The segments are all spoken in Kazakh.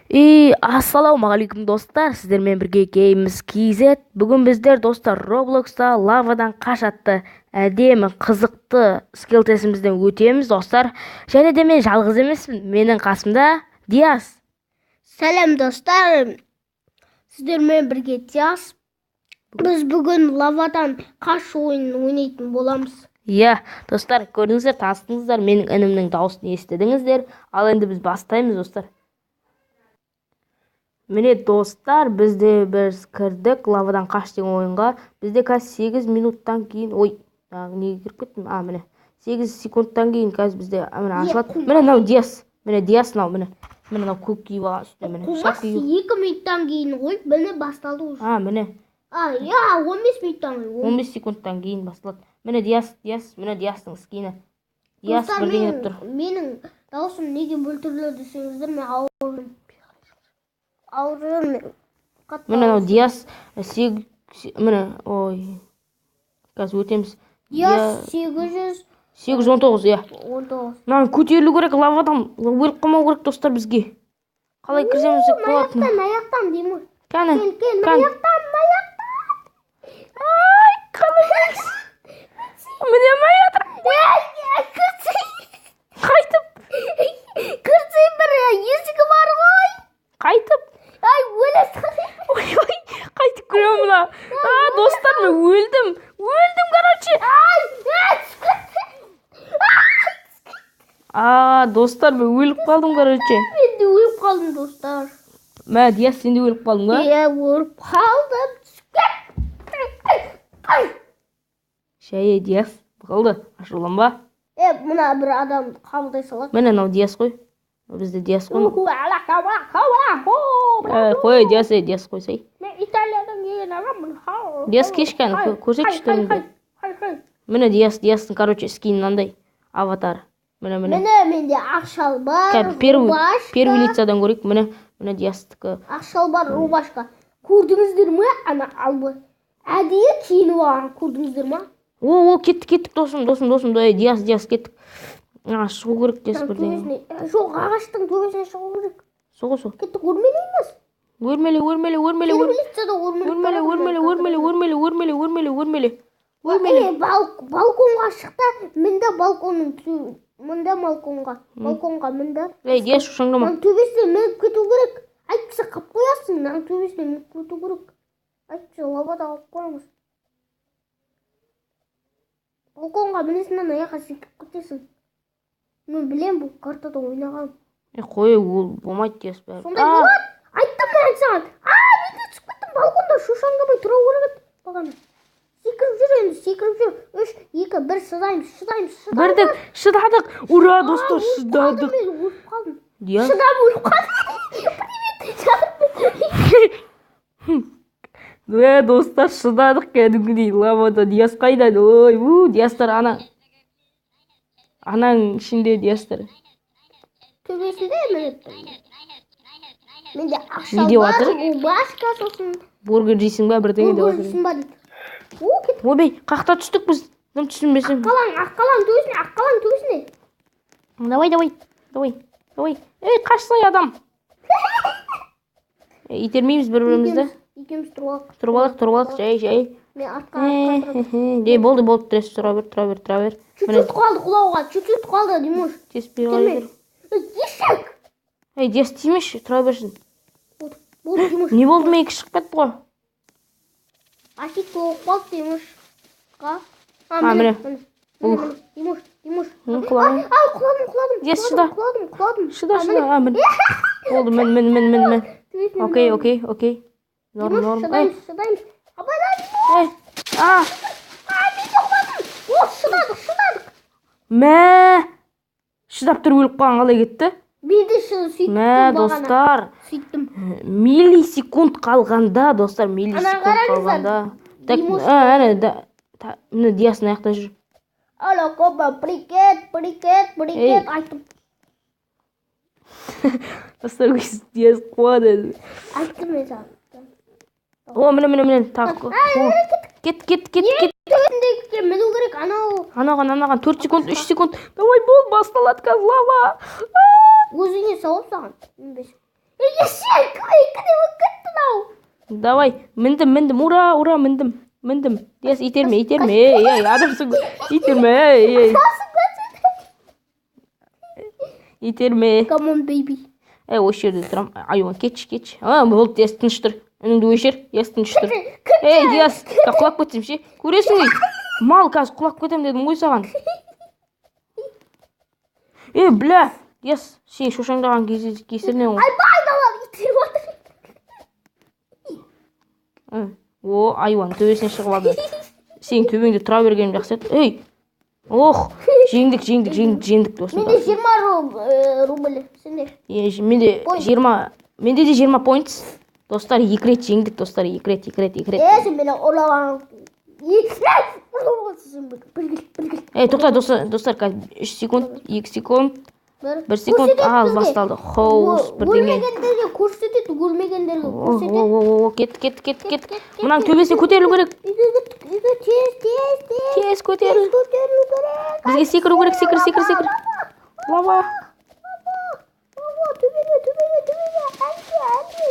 И ассалаумағалейкум, достар! Сіздермен бірге Games KZ. Бүгін біздер, достар, Robloxта лавадан қаш атты әдемі, қызықты скилл тестімізден өтеміз, достар. Және де мен жалғыз емеспін. Менің қасымда Диас. Сәлем, достар! Сіздермен бірге Диас. Біз бүгін лавадан қаш ойынын ойнайтын боламыз. Иә, достар, көрдіңіздер, таныстыңыздар, менің інімнің дауысын естідіңіздер. Ал енді біз бастаймыз, достар. Міне, достар, бізде біз кірдік лавадан қаш деген ойынға. Бізде қазір 8 минуттан кейін, ой, неге кіріп кеттім? А, міне, 8 секундтан кейін қазір бізде, міне, ашылады. Міне, мынау Диас. Міне, Диас мынау, міне. Міне, мынау көк киіп алған үстіне, міне. Қумас. Шапка киіп. 2 минуттан кейін ғой, міне, басталды уже. А, міне. А, иә, 15 минуттан кейін. 15 секундтан кейін басталады. Міне, Диас, Диас, міне, Диастың скині. Диас Достар, бірдеңе деп тұр. Менің дауысым неге біртүрлі десеңіздер, мен ауырдым. Ауырдым мен. Қатты Міне, мынау ауырдым. Диас, міне, ой. Қазір өтеміз. Диас 800 819, иә. 19. Мынаны көтерілу керек лавадан, өліп қалмау керек, достар, бізге. Қалай кірсеміз болады? Мына жақтан, мына жақтан деймін. Кәні, Кел, кел, мына кәні. жақтан, мына жақтан. Ай, қалай? Міне алмай жатыр. Ей, кірсей. Қайтып, Кірсей, бір есігі бар ғой. қайтып. Ай, өлесің. Ой, ой, қайтып кіремін мына. А, достар, мен өлдім. Өлдім, короче. Ай, ай, түсіп кетті. А, достар, мен өліп қалдым, короче. Мен де өліп қалдым, достар. Мә, Диас, сен де өліп қалдың ба? Иә, өліп қалдым. Түсіп кеттім. Ай. Шәй, Диас, қалды, ашуланба. Е, мына бір адам қабылдай салады. Міне, мынау Диас қой. Бізде Диас қой. Қой, Диас, ей, Диас, қойсай. Мен Италиядан келген адаммын. Диас, кеш, кәні, көрсетші түріңді. Міне, Диас, Диастың, короче, скин мынандай. Аватар. Міне, міне. Міне, менде ақ шалбар, Кәні, первый, рубашка. первый лицадан көрейік. Міне, міне, Диастікі. Ақ шалбар, рубашка. Көрдіңіздер ме? Ана албы. Әдейі киініп алған, көрдіңіздер ме? О, о, кеттік, кеттік, досым, досым, досым, ей, Диас, Диас, кеттік. А, шығу керек, Диас, бірдеңе. Төбесіне, жоқ, ағаштың төбесіне шығу керек. Сол ғой, сол. Кеттік, өрмелейміз. Өрмеле, өрмеле, өрмеле, Первый лицада өрмелеп өрмеле, өрмеле, өрмеле, өрмеле, өрмеле, өрмеле, өрмеле. Өрмеле. Балконға шық та, мінде балконның мында балконға. Балконға мында. Ей, Диас, шошаңдама. Мынаның төбесіне мініп кету керек. Әйтпесе қалып қоясың, мынаның төбесіне мініп кету керек. Әйтпесе лавада қалып қоямыз. Балконға мінесің да, ана жаққа секіріп кетесің. Мен білем, бұл картада ойнағанмын. Е, қой, ол болмайды, Диас, бәрі. Сондай болады. Айттым мен саған. А, мен де түсіп кеттім балконда, шошаңдамай тұра керек еді бағана. Секіріп жүр енді, секіріп жүр. Үш, екі, бір, шыдаймыз, шыдаймыз, шыдаймыз. Бірдік, шыдадық. Ура, достар, Өліп қалдым шыдадық. мен, өліп қалдым. Диас. Шыдап өліп қалдым. Привет. Мә, достар, шыдадық кәдімгідей лавада. Диас қайда? Ой, у, Диастар ана. Ананың ішінде Диастар. Төбесінде мініп. Менде ақ Не деп шалбар, жатыр? рубашка, сосын Бургер жейсің ба, бірдеңе деп бургер жатыр. жейсің ба дейді. О, кеттік. Ойбай, қақта түстік біз. Дым түсінбесем. Аққалаң, аққалаң төбесіне, аққалаң төбесіне. Давай, давай, давай, давай. Ей, қашсай, адам. Ей, итермейміз бір бірімізді. Екеуміз тұрып алайық. Тұрып алайық, тұрып алайық, жай, жай. Мен артқа, артқа тұрамын. Е, болды, болды, Диас, тұра бер, тұра бер, тұра бер. Міне, Чуть-чуть қалды құлауға, чуть-чуть қалды, Димуш. теспей қоя Келме. бер. Ей, ешек. Ей, Диас, тимеші, тұра берсін. Болды, болды, Димуш. Не болды, менікі шығып кетті ғой. Ошибка болып қалды, Димуш. Қа? А, міне. Міне, Ух. міне, Димуш, Димуш. Құладым. Ай, құладым, құладым. Диас, құладым, шыда. Құладым, құладым. Шыда, А, шыда, міне. а, міне. Болды, мін, мін, мін, мін, мін. Төбесіне Окей, міне. окей, окей. Норм, Димуш, норм. Ей, шыдаймыз, шыдаймыз. Абайла, ей, а, А, мен де құладым. О, шыдадық, шыдадық. Мә. Шыдап тұрып өліп қалған қалай кетті? Мен де сөйттім Мә, бағана. достар. Сөйттім. Миллисекунд қалғанда, достар, миллисекунд қараңыздар. қалғанда. Так, Димуш. а, әне, да, міне, Диас мына жақта жүр. Алло, коба, привет, привет, привет. Айттым, Достар, өйстіп Диас қуады. айттым мен саған. О, міне, міне, міне, тағы. О, кет, кет, кет, кет. Төбесіндегіге міну керек, анау Анаған, анаған, 4 секунд, 3 секунд. Давай, бол, басталады қазір лава. Өзіңе салып саған. Мінбес. Ешек, екі де болып кетті мынау. Давай, міндім, міндім, ура, ура, міндім, міндім. Диас, итерме, итерме, ей, ей, адамсың ғой. Итерме, ей, ей. Итерме. Come on, baby. Ей, осы жерде тұрамын. Айуан, кетші, кетші. А, болды, Диас, тыныш тұр. Үніңді өшір, Диас, тыныш тұр. Ей, Диас, құлап кетсем ше? Көресің, ей. Мал, қазір құлап кетемін дедім ғой саған. Ей, бля, Диас, сен шошаңдаған кесірінен ғой. Айба, айналам итеріп жатыр. О, айуан, төбесіне шығып алдым. Сенің төбеңде тұра бергенім жақсы еді. Ей, ох, жеңдік, жеңдік, жеңдік, жеңдік осында. Менде 20 рубль. Сенде? Менде 20, менде де 20 points. Достар, екі рет жеңдік, достар, екі рет, екі рет, екі рет. Е, сен мені ұрлаған. Ей, тоқта, достар, достар, қазір 3 секунд, 2 секунд, 1 секунд, ал, басталды. Хоус, бірдеңе. Өлмегендерге көрсетеді, өлмегендерге көрсетеді. О, о, кет, кет, кет, кет. Мынаның төбесіне көтерілу керек. Үйге кеттік, үйге тез, тез, тез. Тез көтеріл. Көтерілу керек. Бізге секіру керек, секір, секір, секір. Лава. Лава, төбеге, төбеге, төбеге. Әлде, әлде,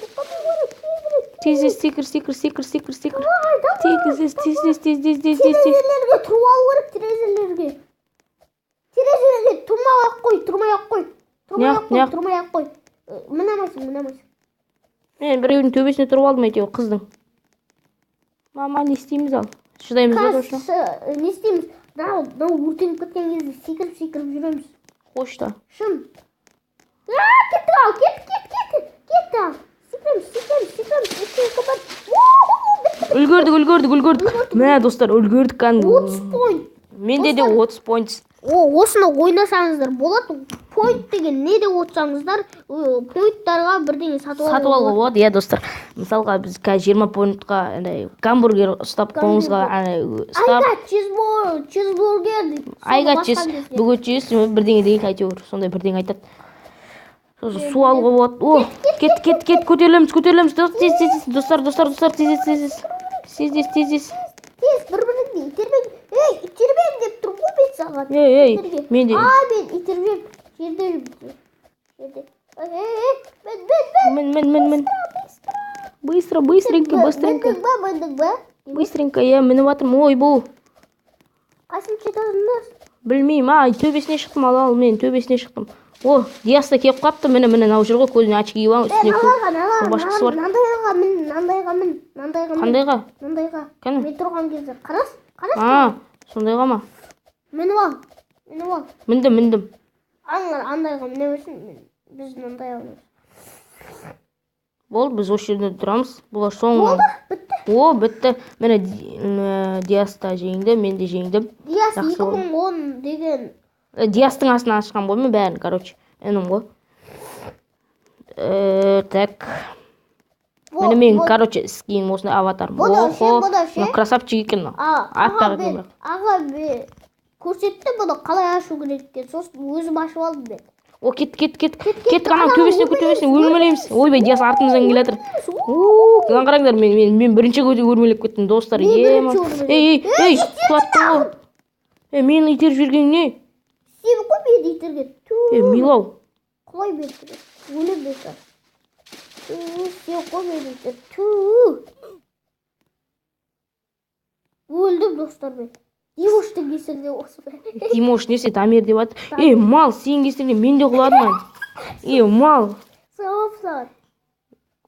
тоқтамау керек, тезірек. Тез, тез, секір, секір, секір, секір, секір. Тез, тез, тез, тез, тез, тез, тез, тез. Терезелерге тұрып алу керек, терезелерге. Терезелерге тұрмай ақ қой, тұрмай ақ қой. Тұрмай ақ қой, тұрмай ақ қой. Міне алмайсың, міне алмайсың. Мен біреудің төбесіне тұрып алдым әйтеуір, қыздың. Мама, не істейміз ал? Шыдаймыз ба точно? Не істейміз? Мынау өртеніп кеткен кезде секіріп секіріп жүреміз. Қош та. Шын. Кеттік ал, кет, кет, кет. Кет ал. Секіреміз, секіреміз, секіреміз. Екі, екі, бір. Үлгердік, үлгердік, үлгердік. Мә, достар, үлгердік кәдімгі. 30 point. Менде де 30 points. О, осыны ойнасаңыздар болады. Point деген не деп отырсаңыздар, поинттарға бірдеңе сатып Сатып алуға болады, иә, достар. Мысалға, біз қазір 20 поинтқа андай гамбургер ұстап, қолыңызға андай ұстап, I got cheeseburger дейді. I got cheese, бүгін cheese бірдеңе деген әйтеуір сондай бірдеңе айтады. Сосын су алуға болады. О, кет, кет, кет, көтерілеміз, көтерілеміз. Тез, тез, тез, достар, достар, достар, тез, тез, тез, тез, тез, тез, тез. Тез, бір-біріңді итермең. Ей, итермең деп тұр ғой мен саған. Ей, ей, мен де. А, мен итермем. Жерде жүрмін. Жерде. Ей, ей, мен, мен, мен. Мін, мін, мін, мін. Быстро, быстренько, быстренько. Міндің ба, міндің ба? Быстренько, иә, мініп жатырмын. Ой, бұл. Қасымша этажында? Білмеймін, а, төбесіне шықтым, ал, ал, мен төбесіне шықтым. О, Диас та келіп қапты, міне, міне, мынау жүр ғой, көзіне очки киіп алған, үстіне Мыналарға, мыналарға, рубашкасы бар. Мынандайға мін, мынандайға мін, мынандайға мін. Қандайға? Мынандайға. Кәні? Мен тұрған кезде қарас, қарас. А, сондайға ма? Мініп ал, мініп ал. Міндім, міндім. Аналар андайға міне берсін, біз мынандайға мінеміз. Болды, біз осы жерде тұрамыз. Бұлар соңғы. Болды, бітті. О, бітті. Міне, Диас та жеңді, мен де жеңдім. Диас Жақсы болды. 2010 деген. Диастың астынан ашқан ғой мен бәрін, короче, інім ғой. Так. Міне мен, короче, скин осындай аватарым. Охо, мына красавчик екен мынау. Аппақ екен бірақ. Аға, көрсетті бұны қалай ашу керек екен. Сосын өзім ашып алдым мен. О, кет, кет, кет, кеттік, ананың төбесіне, төбесіне өрмелейміз. Ойбай, Диас артымыздан келе жатыр. У, мына қараңдар, мен бірінші өрмелеп кеттім, достар. Мен Ема. бірінші өрмеледім. Ей, ей, ей, құлаттың ғой. Ей, мені итеріп жіберген не? Сені ғой мені итерген. Ей, милау. Құлай берді. Өле берді. Сен ғой мені итерген. Ту. Өлдім, достар, мен. Димоштың кесірінен осы. Димош несі, Дамир деп жатыр. Ей, мал, сенің кесірінен мен де құладым. Ей, мал. Сауап саған.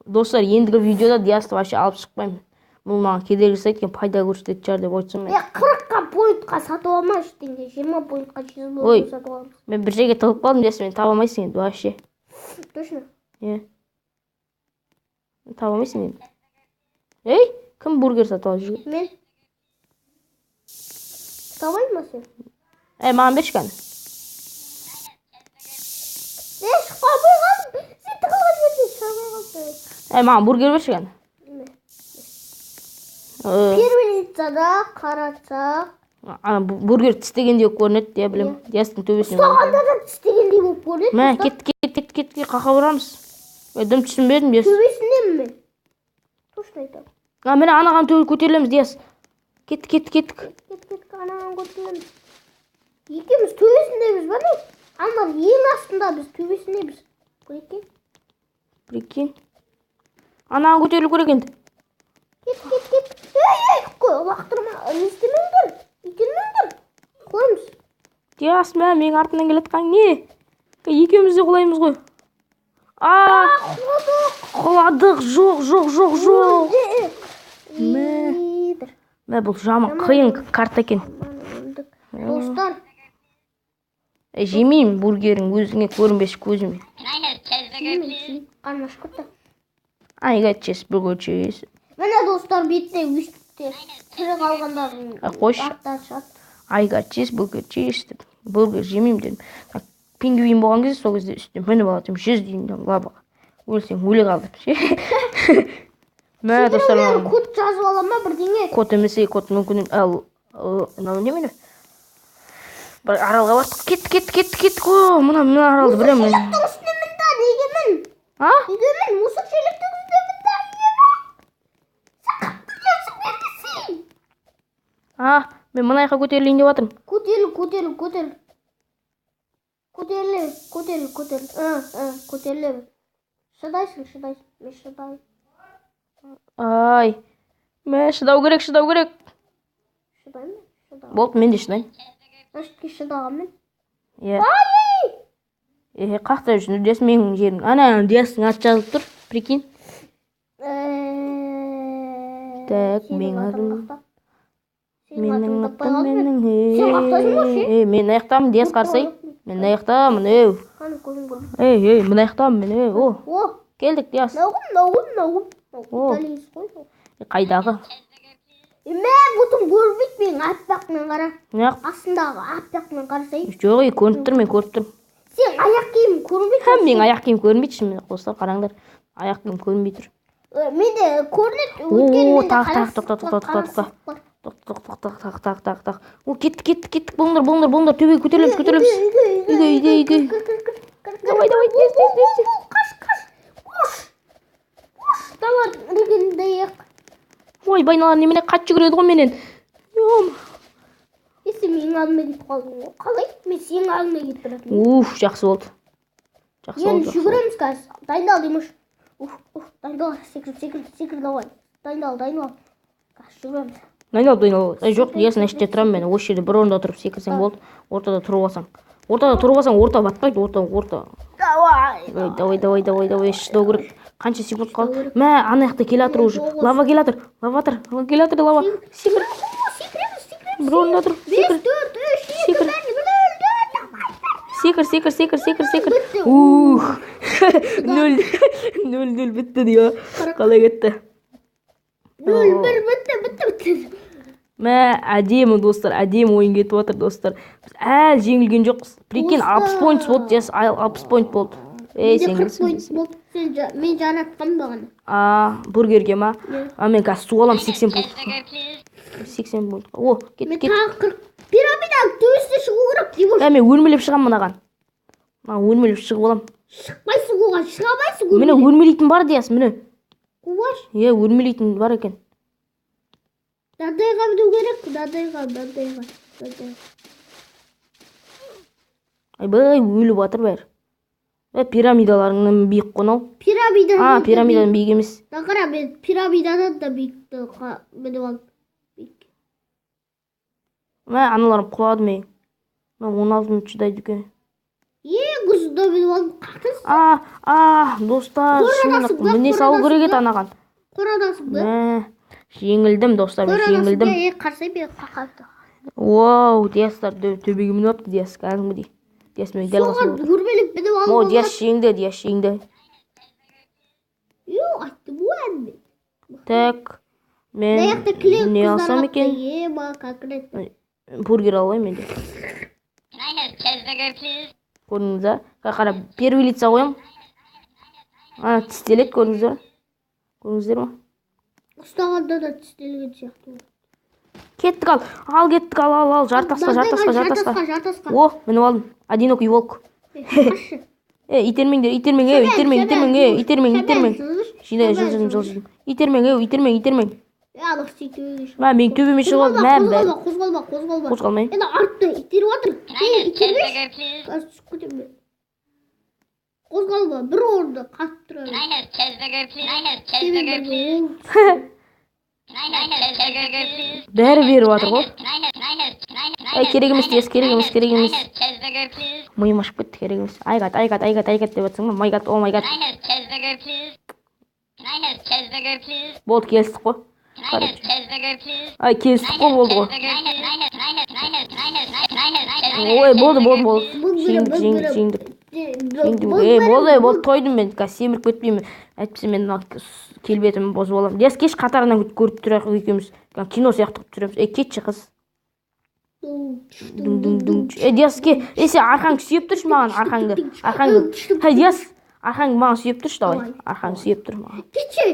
Достар, ендігі видеода Диасты вообще алып шықпаймын. Бұл маған кедергі жасайды екен, пайда көрсететін шығар деп отырсам мен. Е, 40-қа поинтқа сатып алма ештеңе. 20 поинтқа 100 Ой. сатып аламыз. Мен бір жерге тығылып қалдым, Диас, мені таба алмайсың енді вообще. Точно? Е. Таба алмайсың енді. Ей, кім бургер сатып алып жүрген? Мен. Табайын ба сен? Ей, маған берші кәні. Е, шықпай қалдым. Сен тығылған жерде шыға алмай қалдым. Ей, маған бургер берші кәні. Первый лицада қарасақ. Ана бургер тістегендей болып көрінеді, иә, білемін. Диастың төбесіне. Ұстағанда да тістегендей болып көрінеді. Мә, кет, кет, кет, кет, кет, қақа барамыз. Ей, дым түсінбедім, Диас. Төбесіндемін мен. Точно айтамын. А, міне, анаған көтерілеміз, Диас. Кеттік, кеттік, кеттік. Кет, кет, анаған көтерілеміз. Екеуміз төбесіндеміз ба не? Аналар ең астында, біз төбесіндеміз. Көрейік. Прикинь. Анаған көтерілу керек енді. Кет, кет, кет. Ей, ей, лақтырма. Не істемеңдер. Итермеңдер. Құлаймыз. Диас, мә, менің артымнан келе жатқан не? Екеуміз де құлаймыз ғой. А, Құладық. құладық. Жоқ, жоқ, жоқ, жоқ. Мә. Мә. Мә, бұл жаман қиын карта екен. Өлдік. Достар, Е, жемеймін бургерің, өзіңе көрінбеші көзіме. жеймін, жеймін. Қарным ашып кетті. I got cheeseburger cheese. Міне, достар, бетте өйстіп те тірі қалғандардың А, қойшы. аттары шығады. I got cheeseburger cheese деп. Бургер жемеймін дедім. Так, пингвин болған кезде, сол кезде үстіне мініп алады, жүз деймін лаваға. Өлсең өле қал деп ше. Мә, достар, Біреулер мынау код жазып ала ма бірдеңе? Код емес, ей, код мүмкін. Ал мынау немене? Бір аралға бардық. Кеттік, кеттік, кеттік, кеттік. О, мына аралды білемін мен. Шелектің үстіне мін да, неге мін? А? Неге мін? Мусор шелектің үстіне мін да, неге мін? Сен қатты жүрсің, бергісің. А, мен мына жаққа көтерілейін деп жатырмын. Көтеріл, көтеріл, көтеріл. Көтеріле, көтеріл, көтеріл. Көтеріле. Шыдайсың, шыдайсың. Мен шыдаймын. Ай. Мә, шыдау керек, шыдау керек. Шыдаймын, шыдаймын. Болды, мен де шыдаймын. Значит, шыдағанмын. Иә. Ай! Е, қақта жүрсің, Диас, менің жерім. Ана, Диастың аты жазылып тұр, прикинь. Так, Сенің менің атың атым- қақта. Сенің Менің атыңды таппай атым қалдым мен. менің. Сен қақтайсың ғой, ше? Е, мен аяқтамын, Диас, қарсай. Мен аяқтамын, ей. Қане, көзім көрмейді. Ей, ей, мына аяқтамын мен, ей. О, О, келдік, Диас. мынау кім, мынау кім, мынау кім? Мынау О. итальянец қой. Қайдағы? Е, мә, бұтым көрмейді менің аппақ мен, қара. Неғып? Астындағы аппақ мен, қарасай. Жоқ, ей, көрініп тұр, мен көріп тұрмын. Сен аяқ киім көрінбейді. Ха, менің аяқ киім көрінбейді шынымен, достар, қараңдар. Аяқ киім көрінбей тұр. Менде көрінеді, О, өйткені менде тақ, қара тақ, тоқта, сызық бар, тоқта, қара тоқта. сызық бар. Тоқ, тоқ, тоқ, тоқ, тоқ, тоқ, тоқ, тоқ. О, кеттік, кеттік, кеттік, болыңдар, болыңдар, болыңдар, төбеге көтерілеміз, көтерілеміз. Үйге, Үйге, үйге, үйге. Кір, кір, кір, кір, кір. Давай, давай, тез, тез, тез, тез. Қаш, қаш. Ош. Ош, давай, іргендейік. Ой, байналар немене қатты жүгіреді ғой менен. Ем. Е, сен менің алдыма кетіп қалдың ғой. Қалай? Мен сенің алдыңа кетіп бара жатырмын. Уф, жақсы болды. Жақсы Енді болды. Жақсы болды. жүгіреміз қазір. Дайындал, Димаш. Уф, уф, дайындал. Секір, секір, секір, давай. Дайындал, дайындал. Қазір жүгіреміз. Дайындал, дайындал. Ей, жоқ, Диас, мына жерде тұрамын мен. Осы жерде бір орында тұрып секірсең болды. Ортада тұрып алсаң. Ортада тұрып алсаң, орта батпайды, орта, орта. Давай. Ой, давай, давай, давай, давай, шыдау керек. Қанша секунд қалды? Мә, ана жақта келе жатыр уже. Лава келе жатыр. Лава жатыр. Лава келе жатыр, лава. Секір. Секіреміз, секіреміз. Бір орында тұр. Бес, Секір. төрт, үш, екі, Секір. бір, нөл, нөл, давай. Секір, секір, секір, секір, секір. Бітті. Ух. 0-0, 0-0 бітті дейі. Қалай кетті? 0-1, бітті, бітті, бітті. Мә, әдемі, достар, әдемі ойын кетіп жатыр, достар. Біз әлі жеңілген жоқпыз. Прикинь, 60 point болды, Диас, 60 point болды. Ей, Менде сен 40 кімсің? point болды. Сен мен жаратқан бағана. А, бургерге ма? Иә. А, мен қазір су аламын 80 пункт. 80 пункт. О, кет, Мен кет. тағы 40. Пирамиданың төбесіне шығу керек, Димаш. Ә, мен өрмелеп шығамын мынаған. Мына өрмелеп шығып аламын. Шықпайсың оған, шыға алмайсың. Міне, өрмелейтін бар, Диас, міне. Қуаш. Иә, өрмелейтін бар екен. Дадайға міну керек, дадайға, дадайға, дадайға. Айбай, өліп жатыр бәрі. Ә, пирамидаларыңнан биік қой мынау. Пирамидадан А, да пирамидадан биік емес. биік. Да, қара, мен пирамидадан да биікті мініп алдым. Биік. Мә, аналарым құлады мен. Мә, 16 минут шыдайды екен. Ең ұзында мініп алдым. Қақтың. А, а, достар, шынымен Қорадасың ба? міне салу керек еді Қорадасың ба? анаған. Қорадасың ба? Мә, жеңілдім, достар, мен Қорадасың жеңілдім. ба? Е, қарсай мен қақапты. Вау, Диастар төбеге мініп алыпты, Диас кәдімгідей. Диас мен дәл Соған қасында отыр. өрмелеп мініп О, алуға Диас жеңді, Диас жеңді. Йо, айттым ғой әнмен. Так, мен Мына жақта кілең не қыздар алсам қалыпты. екен? Е, ма, конкретно. Бургер алайын мен де. Көрдіңіз ба? Қара, первый лица қоямын. Ана тістеледі, көрдіңіздер ме? Көрдіңіздер ме? Ұстағанда да тістелген сияқты. Кеттік, ал. Ал, кеттік, ал, ал, ал. Жартасқа, жартасқа, жартасқа. Жартасқа, жартасқа. О, мініп алдым. Одинокий волк. Е, қашшы. Е, итермеңдер, итермең, е, итермең, итермең, е, итермең, итермең. Жинай, жылжыдым, жылжыдым. Итермең, е, итермең, итермең. Е, ана сөйтіп шығып. Мә, менің төбеме шығып алды. Мә, бәрі. Қозғалма, қозғалма, қозғалма. Қозғалмаймын. Енді артта итеріп жатыр. Е, итермеші. Қазір түсіп кетемін мен. Қозғалма, бір орында қатып тұра. Тұра Can I have cheeseburger, please? Can I have Сенімен cheeseburger, бірге please? ол түсті. Can I have cheeseburger, please? Бәрі беріп жатыр ғой. Can I have, can I have, can I, can I Ай, have, керек емес, Диас, керек емес, керек can I емес. have cheeseburger, please? Миым ашып кетті, керек емес. I got, I got, I got, I got деп жатсың ба? My god, oh my god. Can I have cheeseburger, please? Can I have cheeseburger, please? Болды, келістік қой. Can I have cheeseburger, please? Ай, келістік қой, болды ғой. Can I have, can I have, can I have, can I have, can I have, can I have, can I have, Ой, болды, болды, болды. Бұл бірі, Жеңдік, бұл жеңдік, бірі. жеңдік. Жеңдім. Бұл Ей, бірі, болды, бұл- болды, тойдым мен. Қазір семіріп кетпеймін. Әйтпесе мен мына келбетімді бұзып аламын. Диас, кеш қатарынан көріп тұрайық екеуміз. Кино сияқты қылып түсіреміз. Ей, кетші, қыз. Дүң, дүң, дүң. Ей, Диас, ке. Ей, сен арқаңды сүйеп тұршы маған, арқаңды. Арқаңды. Хей, Диас, арқаңды маған сүйеп тұршы, давай. Давай. Арқаңды сүйеп тұр маған. Кетші.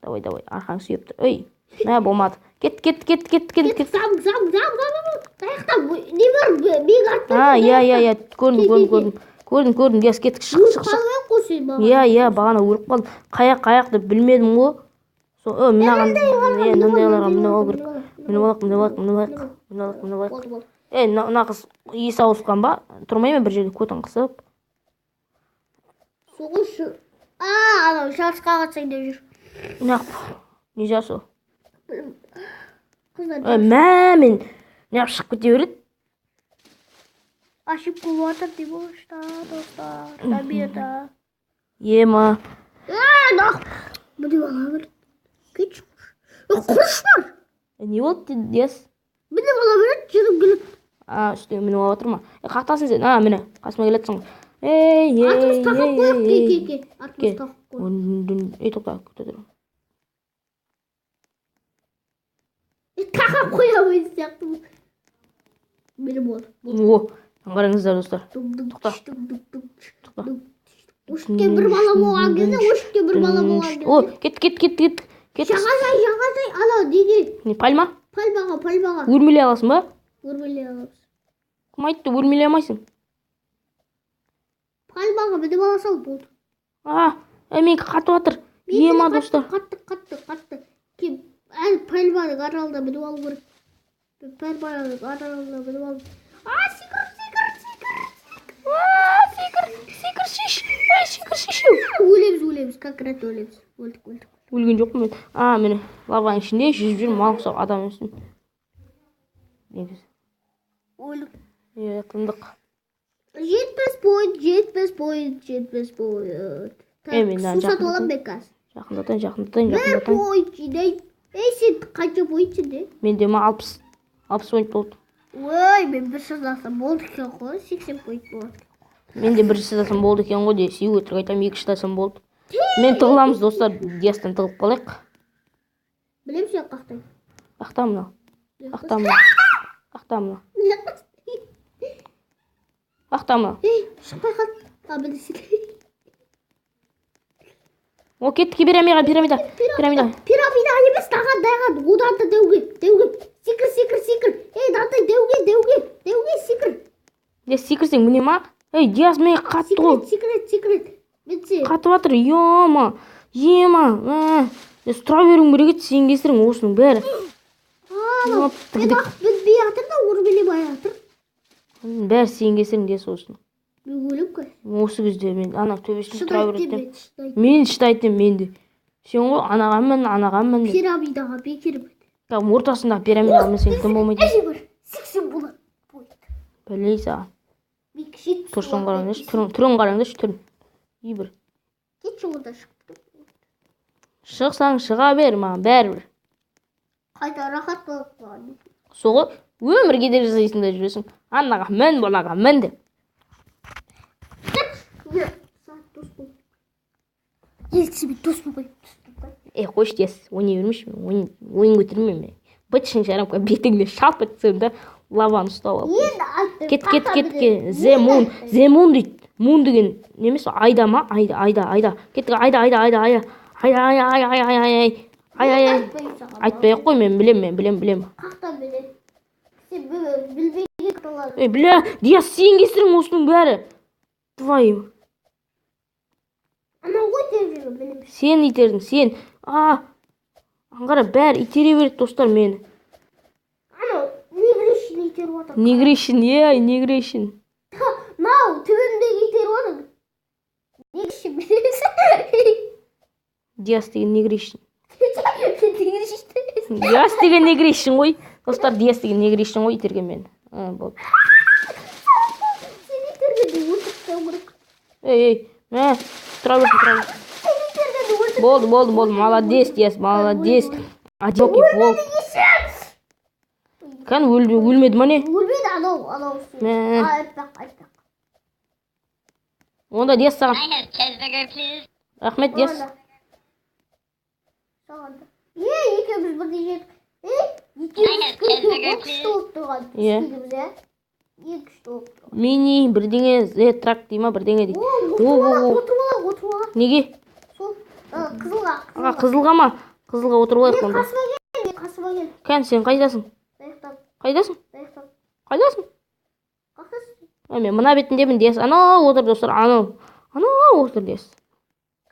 Давай, давай, арқаңды сүйеп тұр. Ей, мә, болмады. Кет, кет, кет, кет, кет, кет. Зам, зам, зам, зам, зам. Аяқта не бар? Мен артта. А, иә, иә, иә, көрдім, көрдім, көрдім. Көрдім, көрдім, Диас, кеттік, шық, шық, шық. Қалай қой сен маған? Иә, иә, бағана өліп қалдым. Қаяқ, қаяқ деп білмедім ғой. Сол, мынаған, е, мынандайларға мініп алу керек. Мініп алайық, мініп алайық, мініп алайық, мініп алайық, мініп алайық. Болды, болды. Ей, мына қыз есі ауысқан ба? Тұрмай ма бір жерде көтін қысып? Соғыс. А, анау жарысқа қатысайын деп жүр. Мына не жарыс ол? Қыздар Ей, мә, мен неғып шығып кете береді? Ошибка болып жатыр деп ойша, достар. Победа. Ема. А, нах. Мініп ала бер. Кетші. Құрыш бар. Не болды, Диас? Мініп ала береді, жүріп келеді. А, үстіне мініп алып отыр ма? Е, қақтасың сен. А, міне, қасыма келатсың ғой. Ей, ей, Артымыз тақап ей, қояйық. ей, Ке, ей. ке, ке. Артымыз Ке. тақап қояйық. Ей, тоқта, күте тұр. Тақап қоя алмайтын сияқты. Міне болды. О, қараңыздар, достар. Тоқта. Тоқта. Өшікке бір бала болған кезде, өшікке бір бала болған О, кезде. кет, кет, кет, кет. Кет. Жағажай, жағажай, анау неге? Не, пальма? Пальмаға, пальмаға. Өрмелей аласың ба? Өрмелей аламыз. Кім айтты, өрмелей алмайсың? Пальмаға мініп ала сал, болды. А, менікі қатып жатыр. Менікі Ема, қатты, достар. Қатты, қатты, қатты. Кем, әлі пальманың аралына мініп алу керек. Пальманың аралына мініп алу. А, секір, секір, секір. А, секір, секір, шеш. Ей, секір, шешеу. Өлеміз, өлеміз, конкретно өлеміз. Өлдік, өлдік. Өлген жоқпын мен. А, міне, лаваның ішінде жүзіп жүрмін, мал ұқсап адам емеспін. Негізі. Өлдік. Е, тындық. 70 point, 70 point, 70 point. Ей, мен Так, су сатып жақындатайын. аламын мен қазір. Жақындатайын, жақындатайын, Бір жақындатайын. point жинаймын. Ей, сен қанша point сенде? Менде ма 60, 60 point болды. Ой, мен бір шыдасам болды екен ғой, 80 point болады. Менде бір шыдасам болды екен ғой десе, өтірік айтамын, екі шыдасам болды. Мен тығыламыз, достар, Диастан тығылып қалайық. Білем сен қақтай. Ақта мынау, ақта мынау, ақта мынау, ақта мынау. Ей, шықпай қалды. А, міне сен. О, кеттік пирамидаға, пирамида, пирамида. Пирамида емес, даған, даған, одан да дәуге, дәуге. Секір, секір, секір. Ей, мынандай дәуге, дәуге, дәуге секір. Диас, секірсең міне ма? Ей, Диас, мен қатты ғой. Секірет, секірет, секірет. Бітсе. Қатып жатыр, ема, ема. Мә. Диас, тұра беруің керек еді, сен кесірің осының бәрі. Анау, мен ақ бітпей жатыр да, өрмелемей жатыр. Бәрі сен кесірің, Диас, осының. Мен өлем қазір. Осы кезде мен ана төбесіне тұра Шыдайды береді. мен, шыдайды. Мен шыдайтын едім, мен де. Сен ғой анаған мін, анаған мін деп. Пирамидаға бекер мін. Кәдімгі ортасындағы пирамидаға мінсең тым болмайды. Әже бір, 80 болады. Point. Бәле саған. Мен 70 Тұрсын болады. қараңдаршы, түрін, түрін қараңдаршы, түрін. И бір. Кетші онда шығып. Шықсаң шыға бер, маған бәрібір. Қайта рахат болып қалған. Соғы өмірге де жасайсың да жүресің. Анаға мін, бұнаға мін деп. Саған дос бол. Елсімен дос болмай. Ей, қойшы, Диас, ойнай бермеші, мен ойын көтермеймін мен. Бытшың жарамка бетіңде шалп етсем да лаваны ұстап алып. Енді айттым. Кет, кет, кет, кет. The moon, the moon дейді. Moon деген немес айда ма? Айда, айда, айда. Кеттік, айда, айда, айда, айда. Айда, айда, айда, айда, айда, айда. Ай, ай, ай. Айтпай ақ қой, мен білем, мен білем, білем. Қақтан білем. Сен білмеген карталар. Ей, бля, Диас, сен кесірің осының бәрі. Твою. Анау ғой деп жүрген білем. Сен итердің, сен. А, аңғара бәрі итере береді, достар, мені. Анау негрешін итеріп отыр. Негрешін, ей, негрешін. Мынау төбемдегі итеріп отыр. Негрешін білесің. Диас деген негришін. Диас деген негришін ғой. Достар, Диас деген негришін ғой, итерген мені. Болды. Сені итергенде өлтіріп тастау керек. Ей, ей, мә, тұра берсін, тұра берсін. Сені итергенде өлтіріп. Болды, болды, болды, молодец, Диас, молодец. Одинокий волк. Кән өлмеді ма не? Өлмеді анау, анау. Мә. Айтпақ, айтпақ. Онда Диас саған. Can I have cheeseburger, please? Рахмет, Диас. Саған да. Е, екеуміз бірдей жедік. Е, екеуміз Cheeseburger, күшті болып тұрған. Иә. Түскеніміз, иә? Ең күшті болып тұрған. Мини бірдеңе, зе трак дей ма, бірдеңе дейді. О, О, о, отырып о. алайық, отырып алайық, отырып алайық. Неге? Сол, қызылға, А, қызылға. қызылға ма? Қызылға отырып алайық Мен онда. қасыма кел, мен қасыма кел. Кән, сен қайдасың? Аяқтан, Қайдасың? аяқтан. Қайдасың? Қақсыз. Ай, мен мына бетіндемін, Диас. Анау отыр, достар, анау. Анау отыр, Диас.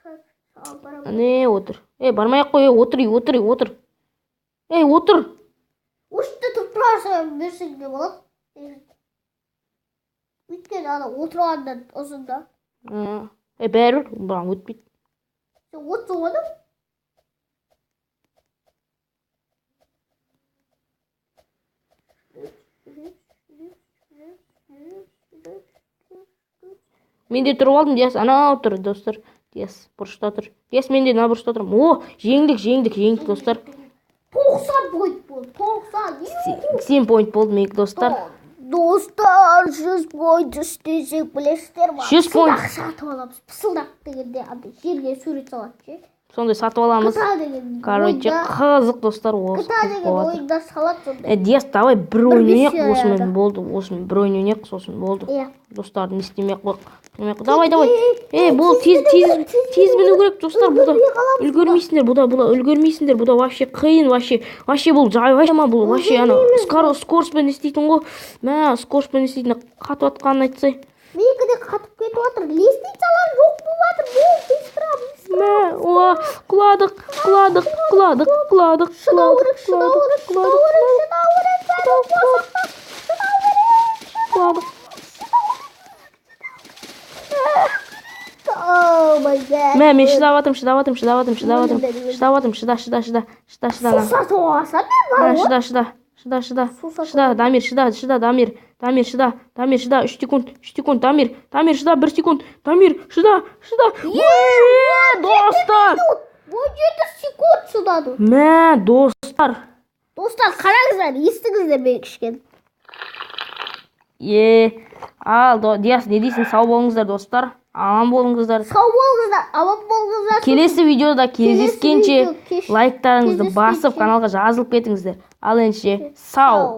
Саған барамын. Әне отыр. Ей, бармай ақ қой, ей, отыр, ей, отыр, ей, отыр. Ей, отыр. Осы тұрып тұра берсең де болады. Өйткені ана отырғаннан ұзын да. Ей, бәрібір, маған өтпейді. Сен отырсың ғой да? Мен де тұрып алдым, Диас. Анау тұр, достар. Диас бұрышта тұр. Диас, мен де мына бұрышта тұрмын. О, жеңдік, жеңдік, жеңдік, достар. 90 point болды. 90. 80 point болды менікі, достар. Достар, 100 point істесек білесіздер ма? 100 point. Пысылдақ сатып аламыз. Пысылдақ дегенде андай жерге сурет салады ше. Сондай сатып аламыз. GTA деген Короче, ойында, қызық, достар, осы GTA қызық деген болып жатыр. ойында салады сондай. Е, Диас, давай бір ойын миссия ойнайық, осымен яды. болды, осымен бір ойын ойнайық, сосын болды. Иә. Достар, не істемей ақ қойық. Істемей ақ қой. Давай, давай. Ей, бол, тез, тез, тез міну керек, достар, бұда. Үлгермейсіңдер, бұда, бұда, үлгермейсіңдер, бұда вообще қиын, вообще, вообще бұл жай вообще ма бұл, вообще ана скоростьпен істейтін ғой. Мә, скоростьпен істейтін қатып жатқанын айтсай. Менікі де қатып кетіп жатыр. Лестницалар жоқ болып жатыр. Бол, быстро, быстро. Мә, о, құладық, құладық, құладық, құладық, Шыдау құладық, керек, шыдау құладық, керек, шыдау құладық, керек, шыдау керек. Бәрі босақта. Шыдау керек. құладық. Oh my god. Мә, мен шыдап жатырмын, шыдап жатырмын, шыдап жатырмын, шыдап жатырмын, шыдап жатырмын, шыда, шыда, шыда, шыда, шыда. Су сатып алсам мен Мә, бар ғой. шыда, шыда, шыда, шыда, Су сатып шыда, Дамир, шыда, шыда, Дамир, Дамир, шыда, Дамир, шыда, 3 секунд, 3 секунд, Дамир, Дамир, шыда, 1 секунд, Дамир, шыда, шыда. Е, достар! 17 секунд шыдады. Мә, достар. Достар, қараңыздар, естіңіздер мен кішкене. Е, ал, Диас, не дейсің? Сау болыңыздар, достар. Аман болыңыздар. Сау болыңыздар, аман болыңыздар. Келесі видеода кездескенше видео лайктарыңызды кездескенше. басып, каналға жазылып кетіңіздер. Ал ендеше, сау.